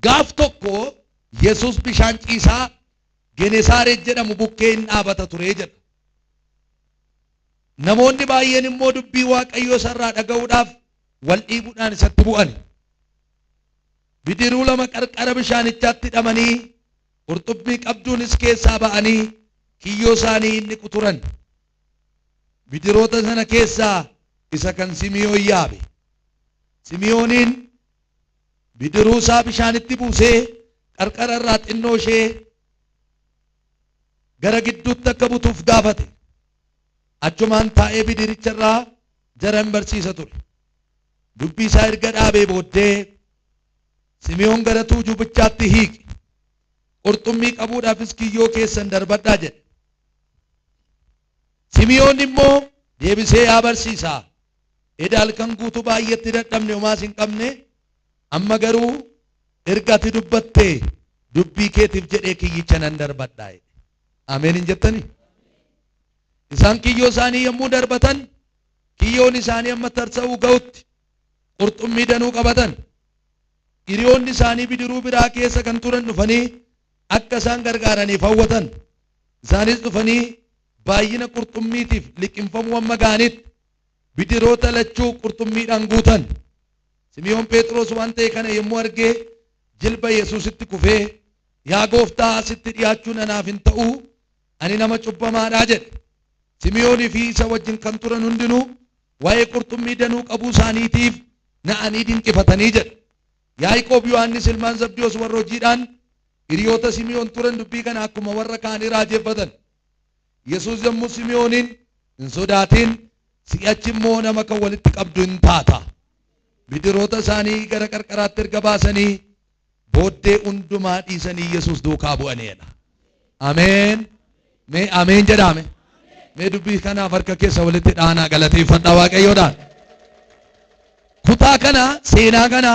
Gaaf tokko Yesus bishaan ciisaa Genesaaret jedhamu bukkee in dhaabata ture jedha. Namoonni baay'een immoo dubbii Waaqayyoo isarraa dhaga'uudhaaf wal dhiibuudhaan isatti bu'an. Bidiruu lama qarqara bishaanichaatti hidhamanii qurxummii qabduunis keessaa ba'anii kiyyoo isaanii inni quturan. Bidiroota sana keessaa isa kan Simi'oon yaabe. Simi'ooniin bidiruu isaa bishaanitti buusee qarqara irraa xinnoo ishee gara gidduutti akka butuuf gaafate. Achumaan taa'ee bidiricha irraa jara hin barsiisa ture. Dubbii isaa erga dhaabee booddee Simi'oon gara tuujubichaatti hiiqe. Qurxummii qabuudhaafis kiyyoo keessan darbadhaa jedhe. Simi'oon immoo deebisee, "Yaa barsiisaa, eda halkan guutuu baay'eetti dadhabne, homaas hin qabne. Amma garuu erga ati dubbattee dubbii keetiif jedhee kiyyicha nan darbadhaa" jedhe. Ameen hin jettanii? Isaan kiyyoo isaanii yommuu darbatan, kiyyoon isaanii amma tarsa'uu ga'utti qurxummii danuu qabatan. Hiriyoonni isaanii bidiruu biraa keessa kan turan dhufanii akka isaan gargaaraniif hawwatan. Isaanis dhufanii baay'ina qurxummiitiif liqimfamuu amma ga'anitti bidiroota lachuu qurxummiidhaan guutan. Simi'oon Phexros waan ta'e kana yommuu argee jilba Yesuusitti kufee, "Yaa gooftaa, asitti dhiyaachuun anaaf hin ta'u, ani nama cubbamaadhaa" jedhe. Simi'oonii fi isa wajjin kan turan hundinuu waa'ee qurxummii danuu qabuu isaaniitiif na'anii dinqifatanii jedhe. Yaaqoob, Yohaannis, ilmaan Zabdiyoos warra hojiidhaan hiriyoota Simi'oon turan dubbii kana akkuma warra kaanii raajeffatan. Yesuus yommuu Simi'ooniin, "Hin sodaatin, si'achi immoo nama kan walitti qabdu hin taata." Bidiroota isaanii gara qarqaraatti erga baasanii booddee hundumaa dhiisanii Yesuus duukaa bu'aniidha. Ameen. Mee ameen jedhame. Mee dubbii kanaaf harka keessa walitti dhaanaa galateeffadhaa Waaqayyoodhaan. Kutaa kana, seenaa kana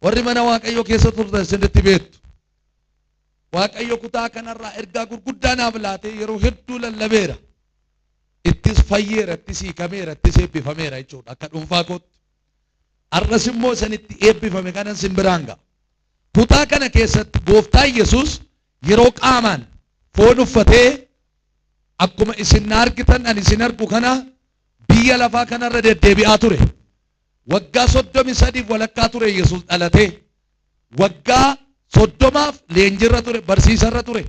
warri mana Waaqayyoo keessa turtan isinitti beektu. Waaqayyo kutaa kanarraa ergaa gurguddaa naaf laatee yeroo hedduu lallabeera. Ittis fayyeera, ittis hiikameera, ittis eebbifameera jechuudha akka dhuunfaa kootti. Har'as immoo isanitti eebbifame kanan sin biraan ga'a. Kutaa kana keessatti gooftaan Yesuus yeroo qaamaan foon uffatee akkuma isin na argitan ani isin argu kana biyya lafaa kanarra deddeebi'aa ture. Waggaa 33f walakkaa ture Yesuus dhalatee. Waggaa 30f leenjirra ture, barsiisarra ture.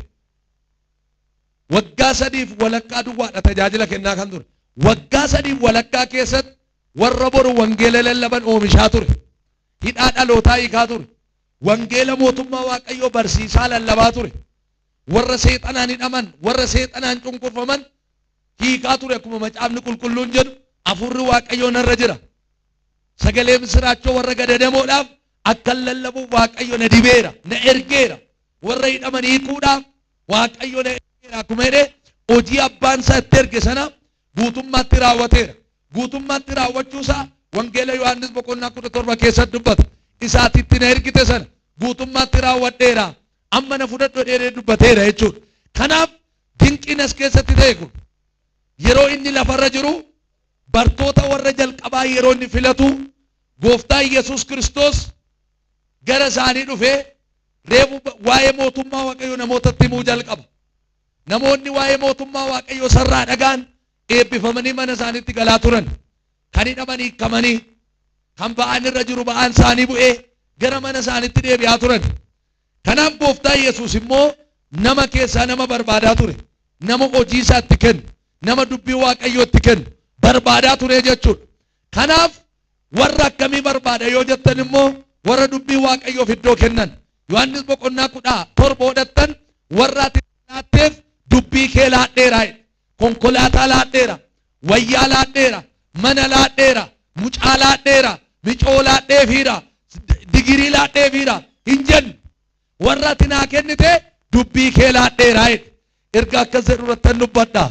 Waggaa 3f walakkaa duwwaadha tajaajila kennaa kan ture. Waggaa 3f walakkaa keessatti warra boru wangeela lallaban oomishaa ture. Hidhaa dhalootaa hiikaa ture. Wangeela mootummaa Waaqayyoo barsiisaa lallabaa ture. Warra seexanaan hidhaman, warra seexanaan cunqurfaman hiikaa ture. Akkuma Macaafni Qulqulluun jedhu, "Hafuurri Waaqayyoo narra jira. Sagalee misiraachoo warra gadadamoodhaaf akkan lallabuuf Waaqayyo na dibeera, na ergeera. Warra hidhaman hiikuudhaaf Waaqayyo na ergeera" akkuma jedhee, hojii abbaan isaa itti erge sana guutummaatti raawwateera. Guutummaatti raawwachuusaa Wangeela Yohaannis boqonnaa 17 keessatti dubbata. "Isaatitti na ergite sana guutummaatti raawwadheera. Amma na fudhadhu" jedhee dubbateera jechuudha. Kanaaf dinqiin as keessatti ta'e kun, yeroo inni lafarra jiru bartoota warra jalqabaa yeroo inni filatu, gooftaan Yesuus Kiristoos gara isaanii dhufee reefu waa'ee mootummaa Waaqayyoo namootatti himuu jalqaba. Namoonni waa'ee mootummaa Waaqayyoo sarraa dhagaan eebbifamanii mana isaaniitti galaa turan. Kan hidhaman hiikamanii, kan ba'aan irra jiru ba'aan isaanii bu'ee gara mana isaaniitti deebi'aa turan. Kanaaf gooftaan Yesuus immoo nama keessaa nama barbaadaa ture. Nama hojii isaatti kennu, nama dubbii Waaqayyootti kennu barbaadaa ture jechuudha. Kanaaf warra akkamii barbaada yoo jettan immoo, warra dubbii Waaqayyoof iddoo kennan. Yohaannis boqonnaa 17 hodhattan, "Warra ati laatteef dubbii kee laadheera." Konkolaataa laadheera, wayyaa laadheera, mana laadheera, mucaa laadheera, micoo laadheefiira, digirii laadheefiira hin jennu. "Warra ati naa kennite dubbii kee laadheera" jedhe. Erga akkas jedhu irrattan dubbadha.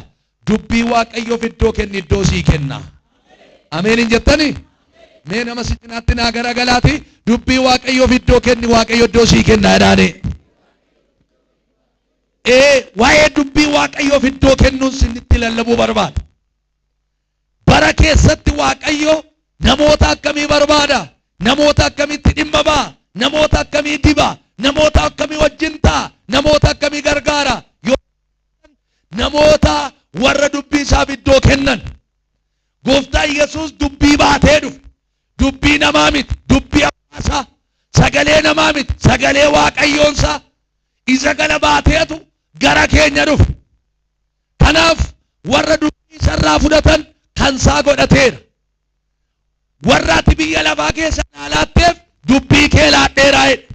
Dubbii Waaqayyoof iddoo kenni, iddoo sii kenna. Ameen hin jettanii? Mee nama si cinaatti naa garagalaati, "Dubbii Waaqayyoof iddoo kenni, Waaqayyo iddoo sii kenna" jedhaani. Ee, waa'ee dubbii Waaqayyoof iddoo kennuun sinitti lallabuu barbaada. Bara keessatti Waaqayyo namoota akkamii barbaada? Namoota akkamitti dhimma ba'a? Namoota akkamii diba? Namoota akkamii wajjin ta'a? Namoota akkamii gargaara? Yoo namoota warra dubbii isaaf iddoo kennan. Gooftaa Yesuus dubbii baatee dhufe. Dubbii namaa miti, dubbii abbaasaa. Sagalee namaa miti, sagalee Waaqayyoonsaa. Isa kana baateetu gara keenya dhufe. Kanaaf warra dubbii isarraa fudhatan kansaa godhateera. Warra ati biyya lafaa keessa naa laatteef dubbii kee laadheeraa jedhe.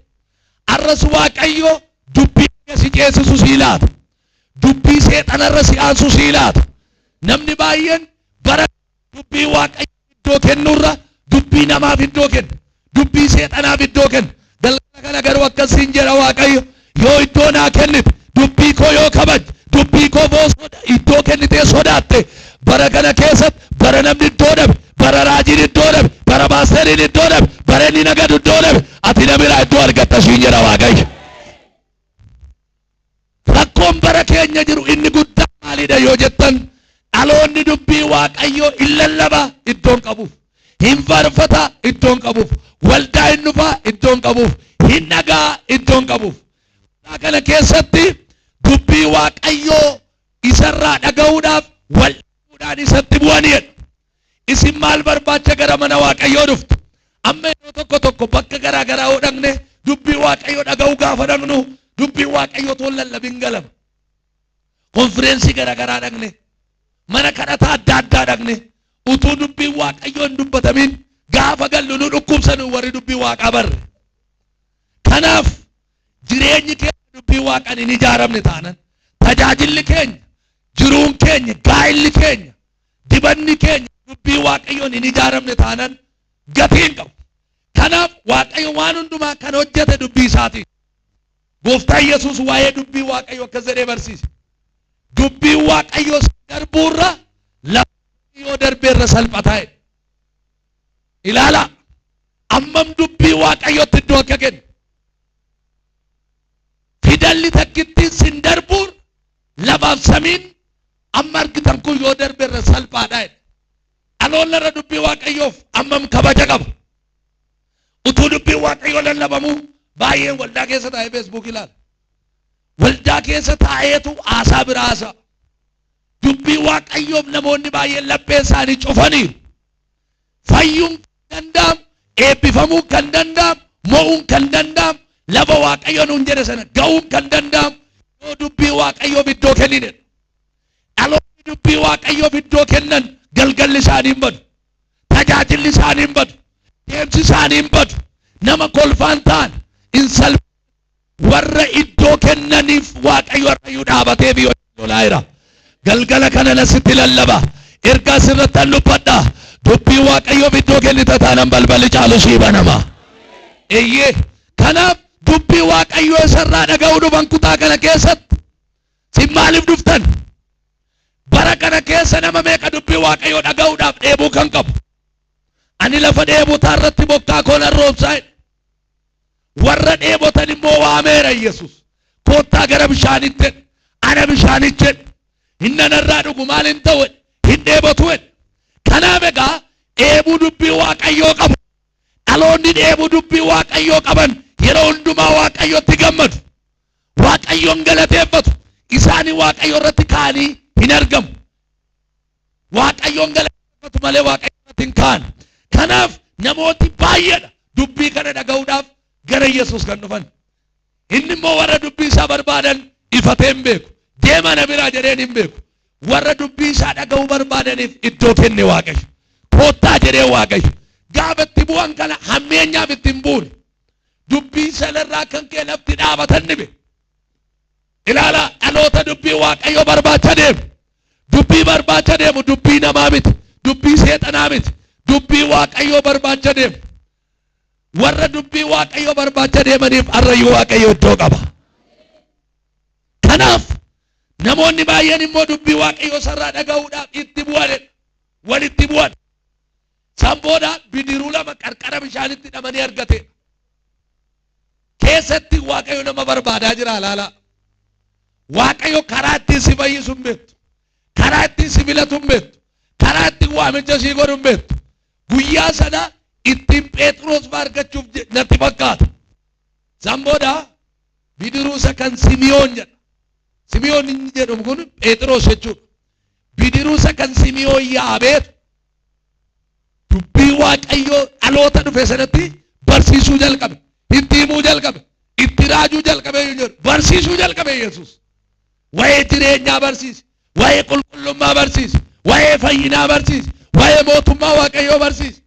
Arras Waaqayyo dubbii biyya si ceesisu sii laata. Dubbii seexanarra si aansu sii laata. Namni baay'een bara dubbii Waaqayyo iddoo kennuurra dubbii namaaf iddoo kenna. Dubbii seexanaaf iddoo kenna. Galgala kana garuu akkasiin jedha Waaqayyo, yoo iddoo naa kennite, dubbii koo yoo kabajje, dubbii koo iddoo kennitee sodaatte, bara kana keessatti bara namni iddoo dhabe, bara raajiin iddoo dhabe, bara paasteriin iddoo dhabe, bara inni nagadu iddoo dhabe, ati na biraa iddoo argatta siin jedha Waaqayyo. Rakkoon bara keenya jiru inni guddaan maalidha yoo jettan, dhaloonni dubbii Waaqayyoo hin lallaba, iddoon qabuuf. Hin faarfata, iddoon qabuuf. Waldaa hin dhufaa, iddoon qabuuf. Hin dhagaa, iddoon qabuuf. Kana keessatti dubbii Waaqayyoo isarraa dhaga'uudhaaf wal dhabuudhaan isatti bu'aniidha. Isin maal barbaacha gara mana Waaqayyoo dhuftu? Amma yeroo tokko tokko bakka garaa garaa yoo dhaqne, dubbii Waaqayyoo dhaga'uu gaafa dhaqnu, dubbii Waaqayyoo toon lallabin galama. Konfireensii garaa garaa dhaqne, mana kadhataa adda addaa dhaqne, utuu dubbiin Waaqayyoo hin dubbatamin gaafa gallu nu dhukkubsanu warri dubbii Waaqaa barre. Kanaaf jireenyi keenya dubbii Waaqaan hin ijaaramne taanan, tajaajilli keenya, jiruun keenya, gaa'illi keenya, dibanni keenya dubbii Waaqayyoon hin ijaaramne taanan gatii hin qabu. Kanaaf Waaqayyo waan hundumaa kan hojjete dubbii isaatiin. Gooftaan Yesuus waa'ee dubbii Waaqayyoo akkas jedhee barsiise. Dubbiin Waaqayyoo darbuurra lafa yoo darbeerra salphataa jedhe. Ilaalaa, ammam dubbii Waaqayyootti iddoo akka kennu. Fidalli takkittiin sin darbuur lafaaf samiin amma argitan kun yoo darbeerra salphaadha jedhe. Dhaloonni irra dubbii Waaqayyoof ammam kabaja qaba. Utuu dubbiin Waaqayyoo lallabamuu baay'een waldaa keessa taa'ee Facebook ilaala. Waldaa keessa taa'eetu haasaa biraa haasa'a. Dubbii Waaqayyoof namoonni baay'een laphee isaanii cufaniiru. Fayyuun kan danda'amu, eebbifamuun kan danda'amu, mo'uun kan danda'amu, lafa Waaqayyo nuun jedhe sana ga'uun kan danda'amu yoo dubbii Waaqayyoof iddoo kenninedha. Dhaloonni dubbii Waaqayyoof iddoo kennan galgalli isaanii hin badu. Tajaajilli isaanii hin badu. Deemsi isaanii hin badu. Nama kolfaan ta'an hin salphatu. Warra iddoo kennaniif Waaqayyo har'ayyuu dhaabatee fi lolaa jira. Galgala kana nasitti lallaba. Ergaa sirratti an dubbadha. Dubbii Waaqayyoof iddoo kennita taanan balballi caalu sii banama. Eeyyee. Kanaaf dubbii Waaqayyoo isarraa dhaga'uu dhufan kutaa kana keessatti. Sin maaliif dhuftan? Bara kana keessa nama meeqa dubbii Waaqayyoo dhaga'uudhaaf dheebuu kan qabu? Ani lafa dheebotaa irratti bokkaa koo nan roobsaa jedhe. Warra dheebotan immoo waameera Yesuus. Koottaa gara bishaanitti jedhe. Ana bishaanichi jedhe. Inni anarraa dhugu maal hin ta'u jedhe. Hin dheebotu jedhe. Kanaaf egaa dheebuu dubbii Waaqayyoo qabu. Dhaloonni dheebuu dubbii Waaqayyoo qaban yeroo hundumaa Waaqayyotti gammadu. Waaqayyoon galateeffatu. Isaanii Waaqayyo irratti ka'anii hin argamu. Waaqayyoon galateeffatu malee Waaqayyo irratti hin ka'an. Kanaaf namooti baay'eedha dubbii kana dhaga'uudhaaf gara Yesuus kan dhufan. Inni immoo warra dubbii isaa barbaadan ifatee hin beeku. Deema na biraa jedheen hin beeku. Warra dubbii isaa dhaga'uu barbaadaniif iddoo kenne Waaqayyo. Koottaa jedhee Waaqayyo. Gaafa itti bu'an kana hammeenyaaf itti hin buune. Dubbii sanarraa kan ka'e lafti dhaabatan dhibe. Ilaalaa, dhaloota dubbii Waaqayyoo barbaacha deemu. Dubbii barbaacha deemu dubbii namaa miti. Dubbii seexanaa miti. Dubbii Waaqayyoo barbaacha deemu. Warra dubbii Waaqayyoo barbaacha deemaniif har'ayyuu Waaqayyo iddoo qaba. Kanaaf namoonni baay'een immoo dubbii Waaqayyoo sarraa dhaga'uudhaaf itti bu'anidha. Walitti bu'an. San booda bidiruu lama qarqara bishaanitti hidhamanii argate. Keessatti Waaqayyo nama barbaadaa jira ilaalaa. Waaqayyo karaa ittiin si fayyisu hin beektu. Karaa ittiin si filatu hin beektu. Karaa ittiin waamicha sii godhu hin beektu. Guyyaa sana ittiin Phexros argachuuf natti fakkaata. San booda Bidiruu isa kan Simiyoon jedha. Simiyoon inni jedhamu kun Phexros jechuudha. Bidiruu isa kan Simiyoon yaabeetu dubbii Waaqayyoo dhaloota dhufe sanatti barsiisuu jalqabe. Itti himuu jalqabe. Itti raajuu jalqabe jedhu. Barsiisuu jalqabe Yesuus. Waa'ee jireenyaa barsiise. Waa'ee qulqullummaa barsiise. Waa'ee fayyinaa barsiise. Waa'ee mootummaa Waaqayyoo barsiise.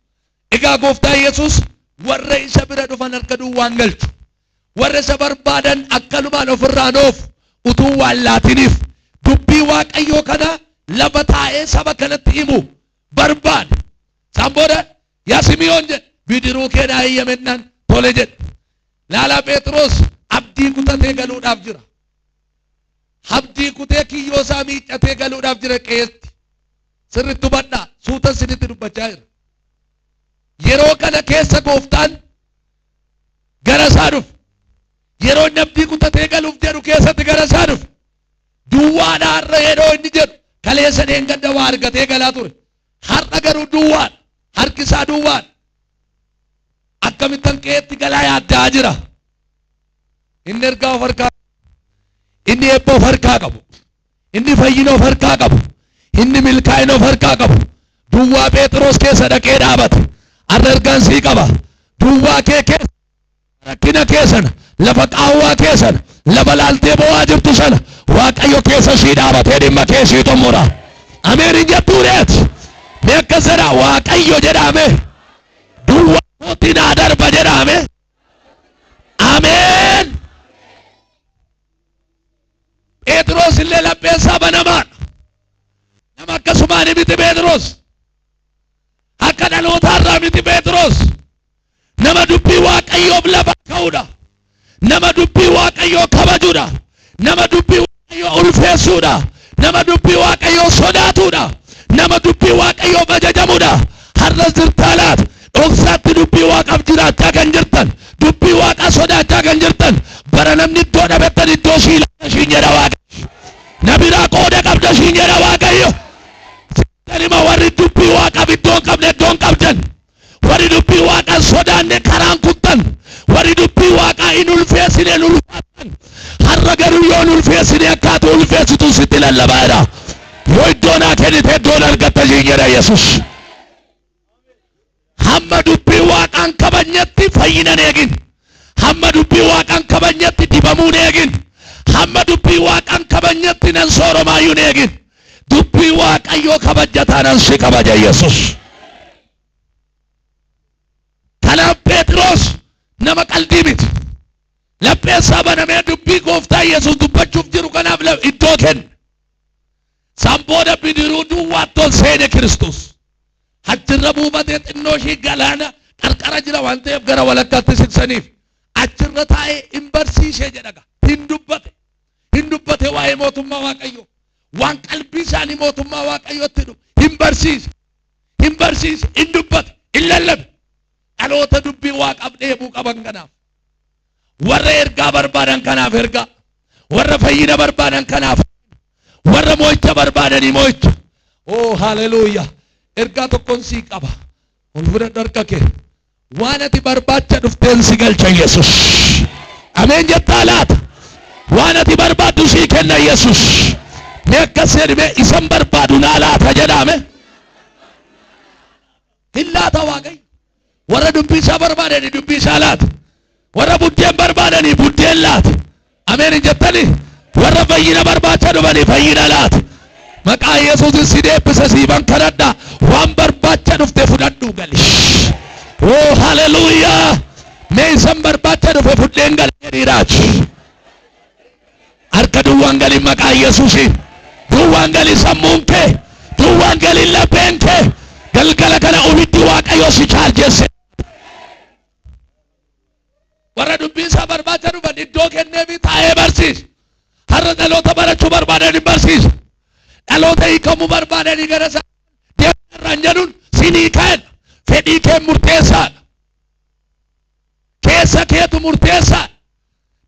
Egaa gooftaa Yesuus warra isa bira dhufan harka duwwaan galchu. Warra isa barbaadan akkanumaan ofirraa noofu utuu waan laatiniif dubbii Waaqayyoo kana lafa taa'ee saba kanatti himu barbaade. Isaan booda yaa Simiyoon jedhe bidiruu kee naa eeyyamennaan tole jedhe. Laalaa Phexros abdii kutatee galuudhaaf jira. Abdii kutee kiyyoo isaa miiccatee galuudhaaf jira qe'eetti. Sirriitti hubadhaa suuta isinitti dubbachaa jira. Yeroo kana keessa gooftaan gara isaa dhufe. Yeroo inni abdii kutatee galuuf jedhu keessatti gara isaa dhufe. Duwwaadha har'a yeroo inni jedhu kaleessa dheengadda waa argatee galaa ture. Har'a garuu duwwaadha. Harki isaa duwwaadha. Akkamittan qe'eetti galaa yaaddaa jira. Inni ergaa of harkaa inni eebba of harkaa qabu. Inni fayyina of harkaa qabu. Inni milkaa'ina of harkaa qabu. Duwwaa Phexros keessa dhaqee dhaabate. Har'a ergaan sii qaba. Duwwaa kee keessa rakkina kee sana lafa qaawwaa kee sana lafa laaltee bo'aa jirtu sana Waaqayyo keessa sii dhaabatee dhimma kee sii xumura. Ameen hin jettuu reet. Mee akkas jedhaa Waaqayyo jedhaame. Duwwaa kootti naa darba jedhaame. Ameen. Phexros illee lapheen isaa banamaadha. Nama akkasumaan miti Phexros. Akka dhalootaarraa miti Phexros. Nama dubbii Waaqayyoof lafa ka'uudha. Nama dubbii Waaqayyoo kabajuudha. Nama dubbii Waaqayyoo ulfeessuudha. Nama dubbii Waaqayyoo sodaatuudha. Nama dubbii Waaqayyoof ajajamuudha. Har'as jirtaa laata? Dhoksaatti dubbii Waaqaaf jiraachaa kan jirtan, dubbii Waaqaa sodaachaa kan jirtan, bara namni iddoo dhabettan iddoo sii laata siin jedha Waaqayyo. Na biraa qooda qabda siin jedha Waaqayyo. Sittan warri dubbii Waaqaaf iddoo hin qabne iddoo hin qabdan. Warri dubbii Waaqaa sodaanne karaan kuttan. Warri dubbii Waaqaa hin ulfeessine hin ulfaattan. Har'a garuu yoo hin ulfeessine akkaatu ulfeessitu sitti lallabaa jira. Yoo iddoo naa kennite iddoon argatta siin jedha Yesuus. Hamma dubbii Waaqaan kabajnetti fayyina hin eegin. Hamma dubbii Waaqaan kabajnetti dibamuu hin eegin. Hamma dubbii Waaqaan kabajnetti nan sooromaayyuu hin eegin. Dubbii Waaqayyoo kabajjataa nan si kabaja Yesuus. Kanaaf Phexros nama qaldii miti. Lapheen isaa banamee dubbii gooftaa Yesuus dubbachuuf jiru kanaaf iddoo kenne. San booda bidiruu duwwaatti ol seene Kiristoos. Achirra buufatee xinnoo ishii galaana qarqara jira waan ta'eef gara walakkaatti siqsaniif. Achirra taa'ee hin barsiisee jedha. Hin dubbate. Hin dubbate waa'ee mootummaa Waaqayyoo. Waan qalbii isaanii mootummaa Waaqayyootti dhufu hin barsiise. Hin barsiise. Hin dubbate. Hin lallabe. Dhaloota dubbii Waaqaaf dheebuu qaban kanaaf. Warra ergaa barbaadan kanaaf ergaa. Warra fayyina barbaadan kanaaf. Warra mo'icha barbaadanii mo'icha. Oh haleluuyaa. Ergaa tokkoon sii qaba. Ol fudhadhu harka kee. Waan ati barbaacha dhufteen si galcha Yesus. Ameen jettaa laata? Waan ati barbaaddu sii kenna Yesus. Mee akkas jedhi mee isan barbaadu naa laata jedhaame. Hin laata Waaqayyo. Warra dubbii isaa barbaadanii dubbii isaa laata. Warra buddeen barbaadanii buddeen laata. Ameen hin jettanii? Warra fayyina barbaacha dhufanii fayyina laata. Maqaa Yesuusin si deebbisa siifan kadhadha. Waan barbaacha dhufte fudhadhu gali. Oh haleluuyaa. Mee isan barbaacha dhufe fudheen gala jedhii raaji. Harka duwwaan galin maqaa Yesuusiin. Duwwaan galin sammuun kee. Duwwaan galin lapheen kee. Galgala kana ibiddi Waaqayyoo si chaarjesse. Warra dubbii isaa barbaacha dhufan iddoo kenneefi taa'ee barsiisa. Har'a dhaloota barachuu barbaadan hin barsiisa. Dhaloota hiikamuu barbaadanii gara isaa deemarraan jedhuun sinii ka'edha. Fedhii kee murteessaadha. Keessa keetu murteessaadha.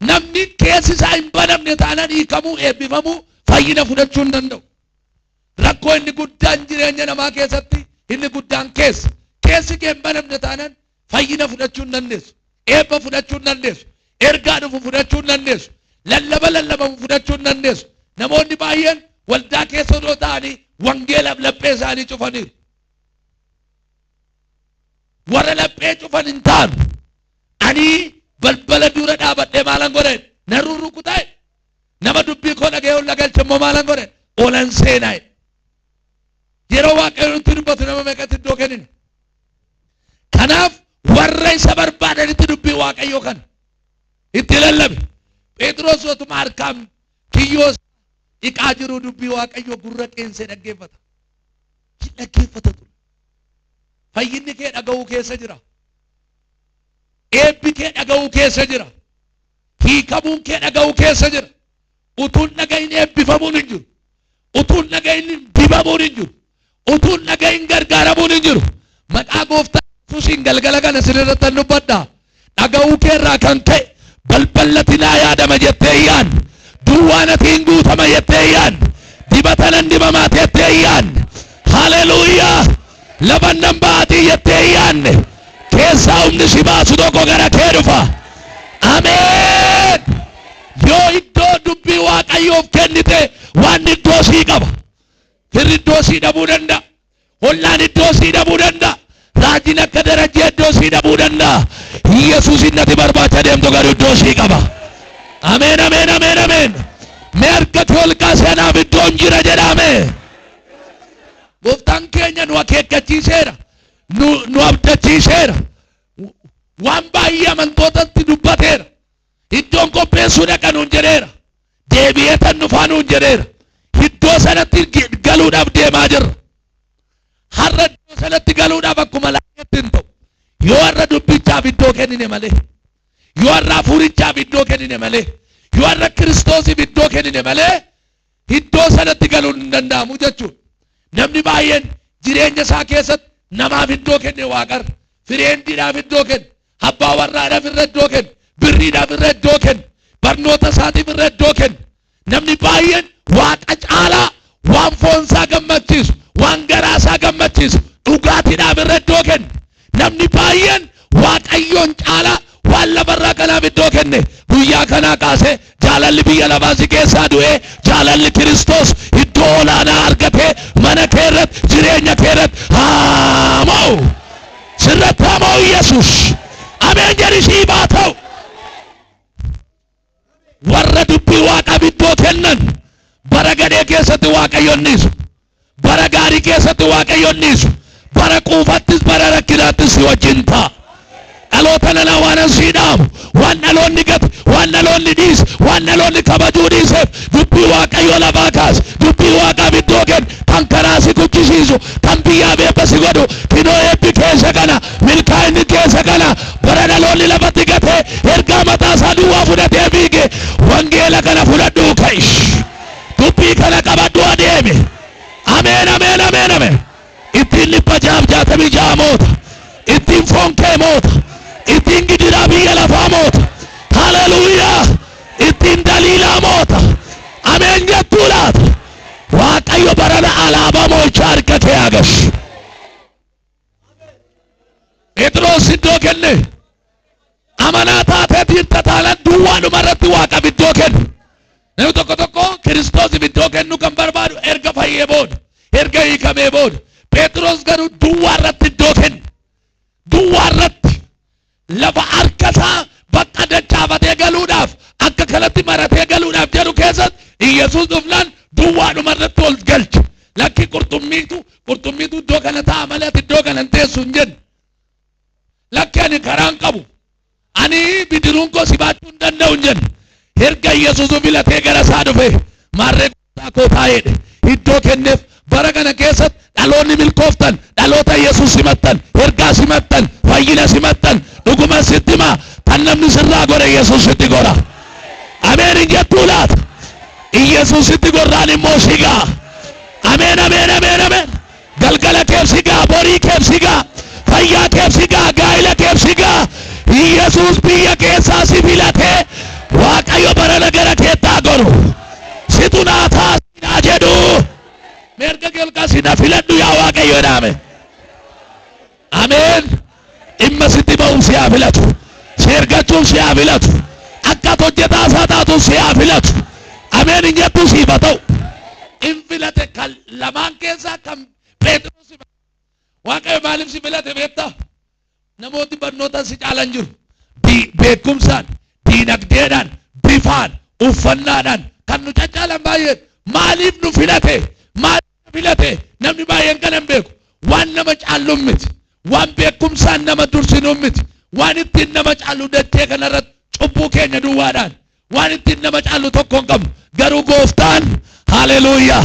Namni keessi isaa hin banamne taanaan hiikamuu, eebbifamuu, fayyina fudhachuu hin danda'u. Rakkoo inni guddaan jireenya namaa keessatti inni guddaan keessa. Keessi kee hin banamne taanaan fayyina fudhachuu hin dandeessu. Eebba fudhachuu hin dandeessu. Ergaa dhufu fudhachuu hin dandeessu. Lallaba lallabamu fudhachuu hin dandeessu. Namoonni baay'een waldaa keessa odoo ta'anii wangeelaaf laphee isaanii cufaniiru. Warra laphee cufan hin taanu. Ani balbala dura dhaabadhee maalan godhe? Na rurrukutaa. Nama dubbii koo dhaga'ee ol galche immoo maalan godhe? Olan seenaa. Yeroo Waaqayyo nutti dubbatu nama meeqatti iddoo kennina? Kanaaf warra isa barbaadanitti dubbii Waaqayyoo kana itti lallabe. Phexros otuma harkaan kiyyoo dhiqaa jiru dubbii Waaqayyoo gurra qeensee dhaggeeffata. Hin dhaggeeffata ture. Fayyinni kee dhaga'uu keessa jira. Eebbi kee dhaga'uu keessa jira. Hiikamuun kee dhaga'uu keessa jira. Utuun dhagahin eebbifamuun hin jiru. Utuun dhagahin dibamuun hin jiru. Utuun dhagahin gargaaramuun hin jiru. Maqaa Gooftaa Yesuusiin galgala kana sirriirratti dubbadha. Dhaga'uu keerraa kan ka'e balballati naa yaadama jettee yaadne. Duwwaan ati hin guutama jettee yaadne. Dibata nan dibamaa jettee yaadne. Haleluuyaa! Lafa nan ba'atii jettee yaadne. Keessaa humni si baasu tokko gara kee dhufa. Ameen! Yoo iddoo dubbii Waaqayyoof kennite waan iddoo sii qaba. Firri iddoo sii dhabuu danda'a. Ollaan iddoo sii dhabuu danda'a. Raajiin akka Darajjee iddoo sii dhabuu danda'a. Yesuus inni ati barbaacha deemtu garuu iddoo sii qaba. Ameen, ameen, ameen, ameen. Mee harka kee ol kaasee anaaf iddoon jira jedhame. Gooftaan keenya nu akeekkachiiseera. Nu abdachiiseera. Waan baay'ee amantootatti dubbateera. Iddoon qopheessuu dhaqa nuun jedheera. Deebi'ee tan dhufaa nuun jedheera. Iddoo sanatti galuudhaaf deemaa jirra. Har'a iddoo sanatti galuudhaaf akkuma laafetti hin ta'u. Yoo har'a dubbichaaf iddoo kennine malee. Yoo har'a hafuurichaaf iddoo kennine malee. Yoo har'a Kiristoosiif iddoo kennine malee iddoo sanatti galuun hin danda'amu jechuudha. Namni baay'een jireenya isaa keessatti namaaf iddoo kenne waaqarra. Fireendiidhaaf iddoo kenne. Abbaa warraadhaaf irra iddoo kenne. Birriidhaaf irra iddoo kenne. Barnoota isaatiif irra iddoo kenne. Namni baay'een Waaqa caalaa waan foonsaa gammachiisu, waan garaasaa gammachiisu, dhugaatiidhaaf irra iddoo kenne. Namni baay'een Waaqayyoon caalaa waan lafarraa kanaaf iddoo kenne. Guyyaa kanaa kaasee jaalalli biyya lafaa si keessaa du'ee jaalalli Kiristoos iddoo olaanaa argatee mana kee irratti, jireenya kee irratti haa mo'u. Sirratti haa mo'u Yesuus. Ameen jedhi siif haa ta'u. Warra dubbii Waaqaaf iddoo kennan bara gadhee keessatti Waaqayyoon dhiisu. Bara gaarii keessatti Waaqayyoon dhiisu. Bara quufattis bara rakkinaattis si wajjin ta'a. Dhaloota nanaa waan an sii dhaamu, waan dhaloonni gate, waan dhaloonni dhiise, waan dhaloonni kabajuu dhiiseef dubbii Waaqayyoo lafaa kaase, dubbii Waaqaaf iddoo kenni, kan karaa si kuchisiisu, kan biyyaaf eebba si godhu, kinoo eebbi keessa kana, milkaa'inni keessa kana, bara dhaloonni lafatti gatee ergaa mataa isaa duwwaa fudhatee fiige, wangeela kana fudhadhuu ka'i. Dubbii kana qabadhuu adeemi. Ameen, ameen, ameen, ameen. Ittiin 666 moota. Ittiin foon kee moota. Ittiin gidiraa biyya lafaa moota. Haleluuyaa! Ittiin daliilaa moota. Ameen jettuu laata? Waaqayyo barana alaabaa mo'ichaa harka kee haa gashu. Phexros iddoo kenne. Amanaa taatee jirta taanaan duwwaadhuma irratti Waaqaaf iddoo kennu. Namni tokko tokko Kiristoosiif iddoo kennuu kan barbaadu erga fayyee booda, erga hiikamee booda. Phexros garuu duwwaa irratti iddoo kenne. Duwwaa irratti lafa harka isaa bakka dachaafatee galuudhaaf akka kanatti maratee galuudhaaf jedhu keessatti Iyyasuus dhufnaan duwwaadhuma irratti ol galche. Lakki qurxummiitu iddoo kana taa'a malee ati iddoo kana hin teessu hin jenne. Lakki ani karaan qabu. Ani bidiruun koo si baachuu hin danda'u hin jenne. Erga Yesuus filatee gara isaa dhufe maarree gooftaa koo taa'eedhe. Iddoo kenneef. Bara kana keessatti dhaloonni milkooftan, dhaloota Yesuus simattan, ergaa simattan, fayyina simattan, dhuguma sitti himaa kan namni sirraa gore Yesuus sitti gora. Ameen hin jettuu laata? Yesuus sitti gorraan immoo si ga'a. Ameen, ameen, ameen, ameen. Galgala keef si ga'a, borii keef si ga'a, fayyaa keef si ga'a, gaa'ila keef si ga'a. Yesuus biyya keessaa si filatee Waaqayyo barana gara keetti haa goru. Situ naa ta'a naa jedhu. Meerga kee ol kaasi na filadhu yaa Waaqayyo jedhaame. Ameen. Dhimma sitti ba'uuf si haa filatu. Si ergachuuf si haa filatu. Akka hojjetaa isaa taatu si haa filatu. Ameen hin jettu, siif haa ta'u. In filate kan lamaan keessaa kan Phexros si. Waaqayyo maaliif si filate beektaa? Namooti barnoota si caalan jiru. Beekumsaan, diinagdeedhaan, bifaan, uffannaadhaan kan nu caccaalan baay'een. Maaliif nu filate? Maaliif nu filate? Namni baay'een kana hin beeku. Waan nama caalluun miti. Waan beekumsaan nama dursinuun miti. Waan ittiin nama caallu dachee kanarratti cubbuu keenya duwwaadhaan. Waan ittiin nama caallu tokko hin qabnu. Garuu gooftaan, haleluuyaa,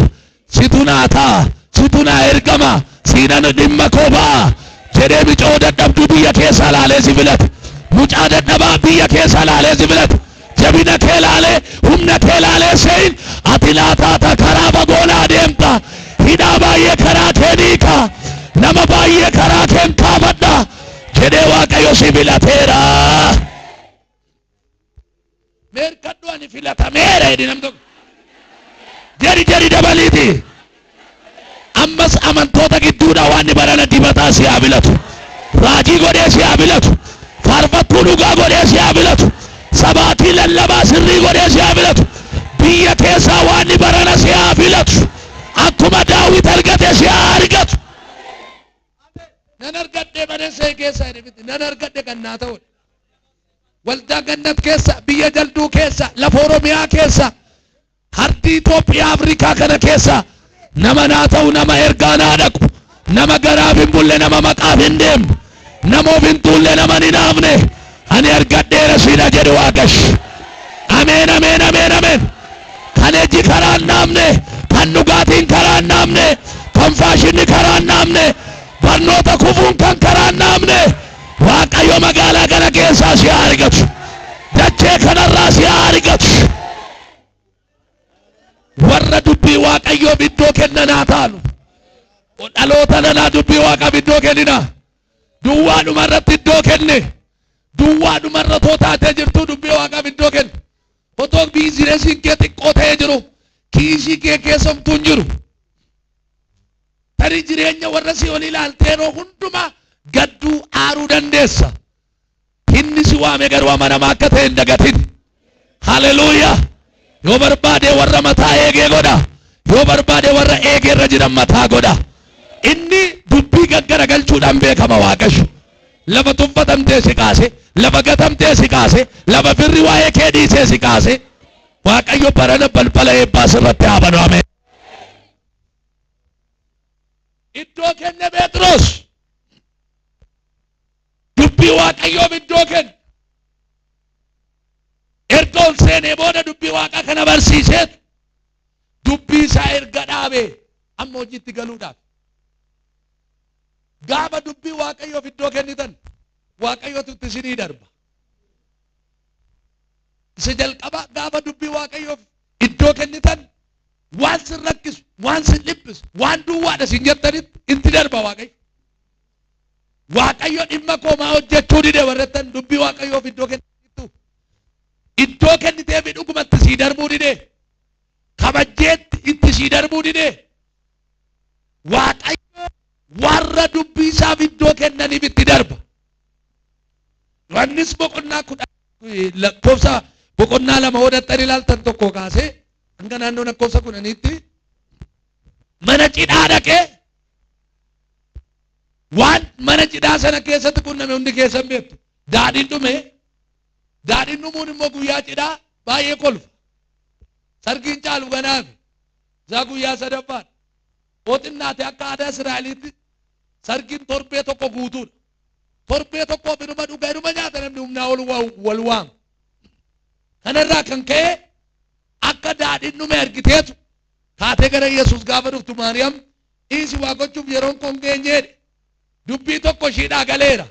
situ naa ta'a, situ naa ergama, siinan dhimma koo ba'a jedhee micoo dadhabduu biyya keessaa laalee si filate. Mucaa dadhabaa biyya keessaa laalee si filate. Jabina kee laalee, humna kee laalee seeyin ati naa taata, karaa fagoo naa deemta. Hidhaa baay'ee karaa kee niika. Nama baay'ee karaa keen kaafadha jedhee Waaqayyo si filateera. Meerkadhu, ani filatameera jedhi nam tokko. Jedhi, jedhi dabaliiti. Ammas amantoota gidduudha waan barana dibataa si haa filatu. Raajii godhee si haa filatu. Faarfattuu dhugaa godhee si haa filatu. Sabaatii lallabaa sirrii godhee si haa filatu. Biyya keessaa waan barana si haa filatu. Akkuma Daawit argate si haa argatu. Nan argadhe mana see keessa jedhe miti. Nan argadhe kan naa ta'udha. Waldaa Gannat keessa, biyya Jalduu keessa, lafa Oromiyaa keessa, hardii Itoophiyaa, Afrikaa kana keessa nama naa ta'u, nama ergaa naa dhaqu, nama garaaf hin bulle, nama maqaaf hin deemne, nama of hin tuulle, nama hin hinaafne ani argadheera siidha jedhe Waaqash. Ameen, ameen, ameen, ameen. Kan ejji karaa hin dhaabne, kan dhugaatiin karaa hin dhaabne, kan faashinni karaa hin dhaabne, barnoota kufuun kan karaa hin dhaabne, Waaqayyo magaalaa kana keessaa si haa argatu. Dachee kanarraa si haa argatu. Warra dubbii Waaqayyoof iddoo kennanaa taanu. Dhaloota nanaa, dubbii Waaqaaf iddoo kenninaa. Duwwaadhuma irratti iddoo kenne. Duwwaadhuma irra otoo taatee jirtu dubbii Waaqaaf iddoo kenne. Otoo businessiin kee xiqqoo ta'ee jiru, kiisii kee keessa homtuu hin jiru. Tarii jireenya warra si olii ilaaltee yeroo hundumaa gadduu, aaruu dandeessa. Inni si waame garuu amanamaa akka ta'e hin dagatin. Haleluuyaa! Yoo barbaade warra mataa eegee godha. Yoo barbaade warra eegee irra jiran mataa godha. Inni dubbii gaggaragalchuudhaan beekama Waaqayyo. Lafa tuffatamtee si kaase, lafa gatamtee si kaase, lafa firri waa'ee kee dhiisee si kaase. Waaqayyo barana balbala eebbaa sirratti haa banu. Ameen. Iddoo kenne Phexros. Dubbii Waaqayyoof iddoo kenne. Erga ol seenee booda dubbii Waaqaa kana barsiiseetu, dubbii isaa erga dhaabee amma hojiitti galuudhaaf. Gaafa dubbii Waaqayyoof iddoo kennitan Waaqayyootu itti isinii darba. Isa jalqaba, gaafa dubbii Waaqayyoof iddoo kennitan waan sin rakkisu, waan sin dhiphisu, waan duwwaadha sin jettanitti itti darba Waaqayyo. Waaqayyo dhimma koo maa hojjechuu dide warrettan, dubbii Waaqayyoof iddoo kennittu. Iddoo kenniteefi dhugumatti sii darbuu dide. Kabajjeetti itti sii darbuu dide. Waaqayyo warra dubbii isaaf iddoo kennaniif itti darba. Yohannis boqonnaa 10 lakkoofsa, boqonnaa 2 hodattan ilaaltan, 1 kaasee hanga naannoo lakkoofsa 10tti, mana cidhaa dhaqee waan mana cidhaa sana keessatti qunname hundi keessan beektu. Daadhiin dhume. Daadhiin dhumuun immoo guyyaa cidhaa baay'ee kolfa. Sargiin caalu ganaafi. Isaa guyyaa sadaffaadha. Hoo xinnaate akka aadaa Israa'eliitti sargiin torbee tokko guutuudha. Torbee tokkoof inuma dhuga, inuma nyaata, namni humnaa ol wal waama. Kanarraa kan ka'e akka daadhiin dhume argiteetu kaatee gara Yesuus gaafa dhuftu, Maariyaam, "Dhiisi, waa gochuuf yeroon kun geenyeedha." Dubbii tokko ishiidhaa galeera.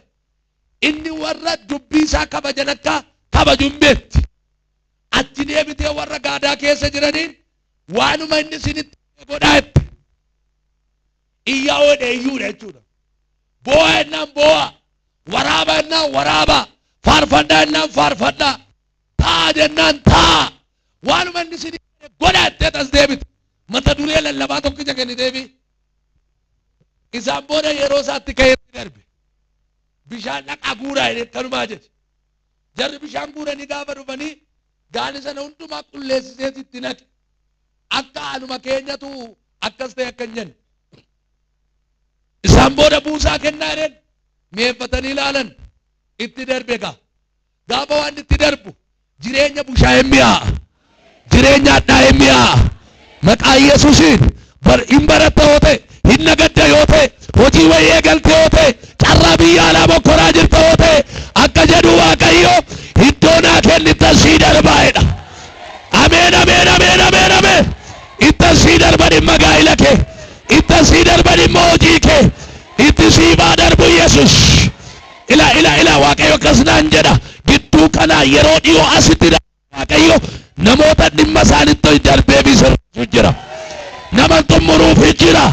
Inni warra dubbii isaa kabajan akka kabaju hin beekti. Achi deebitee warra gaadaa keessa jiraniin, "Waanuma inni isinitti godhaa," jette. Iyyaa oodhe iyyuudha jechuudha. Boo'a jennaan boo'a. Waraaba jennaan waraaba. Faarfadhaa jennaan faarfadhaa. Taa'a jennaan taa'a. Waanuma inni isinitti godhaa jettee as deebite. Mata duree lallabaa tokkicha kenniteefi. Isaan booda yeroo isaatti ka'ee darbe. "Bishaan dhaqaa guuraa," jedhee kanumaa jedhe. Jarri bishaan guuranii gaafa dhufanii Gaani sana hundumaa qulleessiseet itti naqe. Akka anuma keenyatu akkas ta'e akka hin jenne. Isaan booda buusaa kennaa jedheen mi'eeffatanii ilaalan itti darbe gaa. Gaafa waan itti darbu jireenya bushaayeen mi'aa'a. Jireenya hadhaa'een mi'aa'a. Maqaa Yesuusiin bar hin baratta yoo ta'e, hin nagadda yoo ta'e, hojii wayii eegalte yoo ta'e, carraa biyya alaa mokkoraa jirta yoo ta'e, akka jedhu Waaqayyo iddoo naa kennittan sii darbaa jedha. Ameen ameen ameen ameen ameen. Ittan sii darba dhimma gaa'ila kee. Ittan sii darba dhimma hojii kee. Itti siif haa darbu Yesuus. Ila ila ila Waaqayyo akkas naan jedha. Gidduu kanaa yeroo dhiyoo asitti Waaqayyo namoota dhimma isaanitti darbee bisirrachuu jira. Nama xumuruuf jira.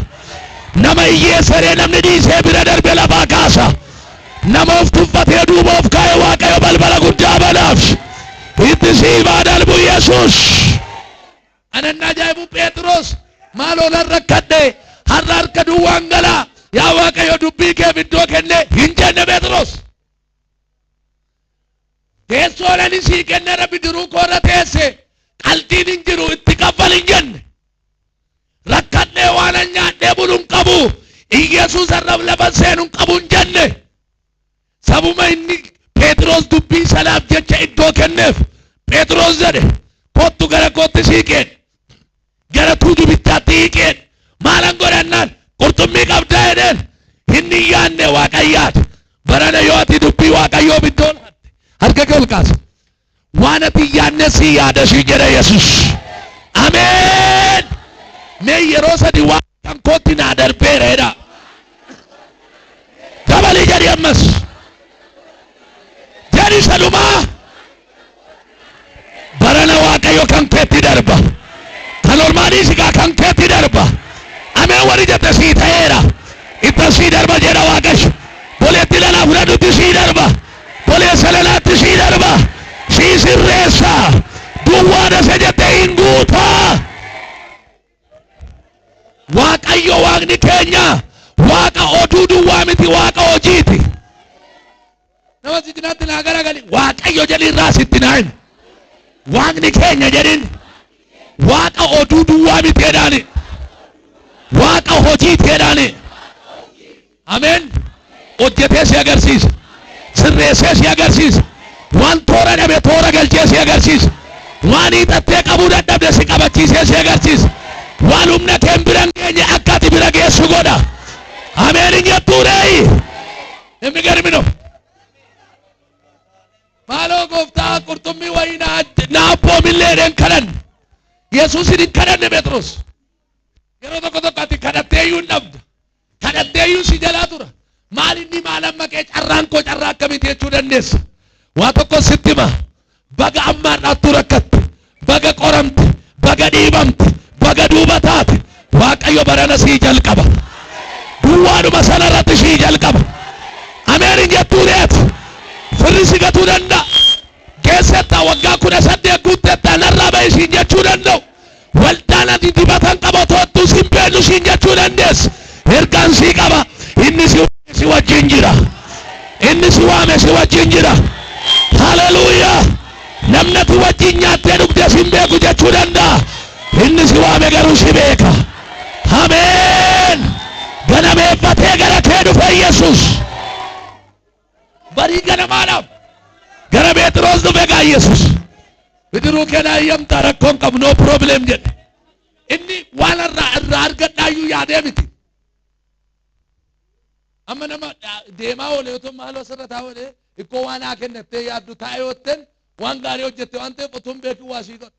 Nama hiyyeessa namni dhiisee bira darbe lafaa kaasa. Nama of tuffatee duuba of kaa'e Waaqayyo balbala guddaa banaaf. Itti siif haa darbu Yesuus. Anan ajaa'ibu Phexros maaloo nan rakkadhe har'a harka duwwaan galaa yaa Waaqayyo dubbii keef iddoo kenne hin jenne Phexros. Teessoon ani sii kenneera bidiruu koorra teesse qaltiin hin jiru itti kaffal hin jenne. Rakkadhee waan an nyaadhee bulu hin qabu Iyyasuus har'a lafa seenu hin qabu hin jenne. Sabuma inni Phexros dubbii sanaaf jecha iddoo kenneef Phexros jedhe kottu gara kootti siiqeen gara tuujubichaatti hiiqeen maalan godhannaan qurxummii qabdaa jedheen hin yaanne Waaqayyaati. Barana yoo ati dubbii Waaqayyoof iddoo laatte harka kee ol kaasi. Waan ati hin yaadne si yaada si jedha Yesuus. Ameen. Mee yeroo sadi waan kan kootti naa darbeera jedha. Dabalii jedhi ammas. Jedhi sadumaa. Barana Waaqayyo kan keetti darba. Kan ormaanii sigaa kan keetti darba. Ameen warri jette sii ta'eera. Itti sii darba jedha Waaqayyo. Boleetti lalaa fudhadhutti sii darba. Boleessa lalaatti sii darba. Sii sirreessa. Duwwaadha isa jette hin guutaa. Waaqayyo Waaqni keenya Waaqa oduu duwwaa miti Waaqa hojiiti. Nama si cinaatti naa garagali Waaqayyo jedhi irraa sitti naa himi. Waaqni keenya jedhin Waaqa oduu duwwaa miti jedhaani. Waaqa hojiiti jedhaani. Ameen. Hojjetee si agarsiisa. Sirreessee si agarsiisa. Waan toora dhabe toora galchee si agarsiisa. Waan hiixattee qabuu dadhabde si qabachiisee si agarsiisa. Waan humna kee bira hin geenye akka ati bira geessu godha. Ameen hin jettuu reeyi. የሚገርም ነው። Maaloo gooftaa qurxummii wayii naa abboomillee jedheen kadhanne. Yesuusin hin kadhanne Phexros. Yeroo tokko tokko ati kadhattee iyyuu hin dhabda. Kadhattee iyyuu si jalaa tura. Maal inni maal amma kee carraan koo carraa akkamiiti jechuu dandeessa. Waa tokko sitti hima. Baga amma har'aattuu rakkatte. Baga qoramte. Baga dhiibamte. Baga duuba taate. Waaqayyo barana sii jalqaba. Duwwaadhuma sana irratti sii jalqaba. Ameen hin jettuu reeti. Firri si gatuu danda'a. Geessettaa waggaa 18 guuttettaa narraa bahi siin jechuu danda'u. Waldaan ati dibatan qaba otoo siin beeknu siin jechuu dandeessa. Ergaan sii qaba. Inni si wajjin jira. Inni si waame si wajjin jira. Haleluuyaa. Namni ati wajjin nyaattee dhugdee sin beeku jechuu danda'a. Inni si waame garuu si beeka. Ameen. Ganameeffatee gara kee dhufe Yesuus. Barii ganamaadhaaf gara Phexros dhufe gaa Yesuus. Bidiruu kee naa eeyyamtaa rakkoon qabu no problem jedhe. Inni waan irraa argadhaayyuu yaadee miti. Amma nama deemaa oole otoo maaloo asirra taa'ee oole ikkoo waan haa kennattee yaaddu taa'ee yootteen waan gaarii hojjette waan ta'eef otoo hin beekin waa sii godha.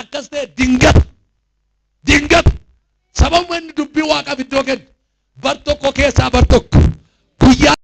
Akkas ta'e dingata. Dingata. Sababuma inni dubbii Waaqaaf iddoo kennu. Bar tokko keessaa bar tokko.